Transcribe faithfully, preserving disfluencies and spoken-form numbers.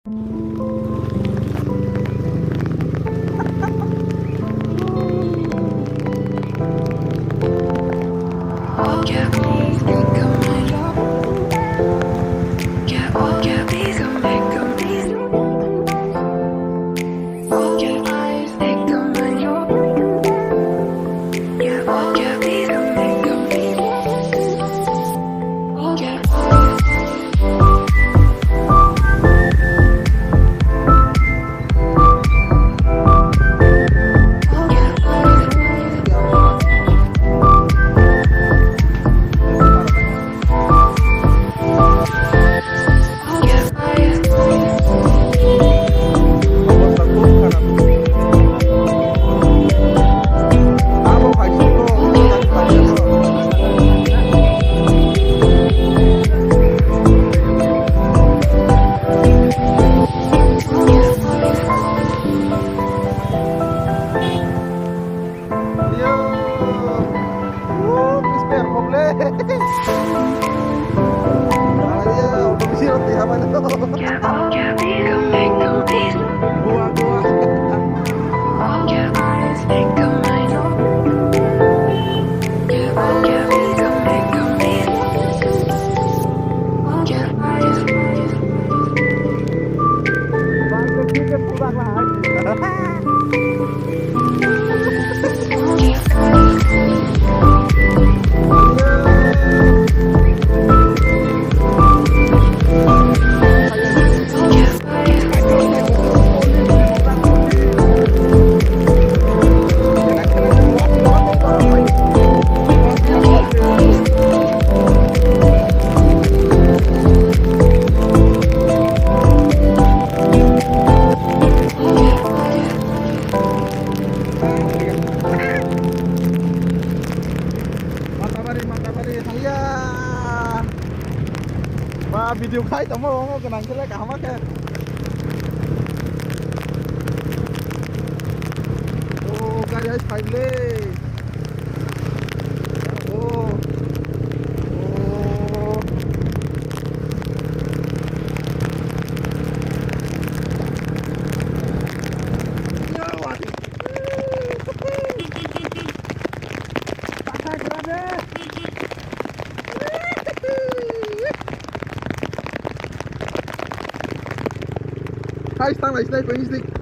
Yo. Wuh, spare kok le. Ayo, auto bisi roti apa itu? Gua, gua. Matabari, Matabari, haiya. Ba, video khai tongmo, omo gwnang khe le kaham khe. O, gari hai phai le. O. O. Hai, stang lai, stang lai, stang lai.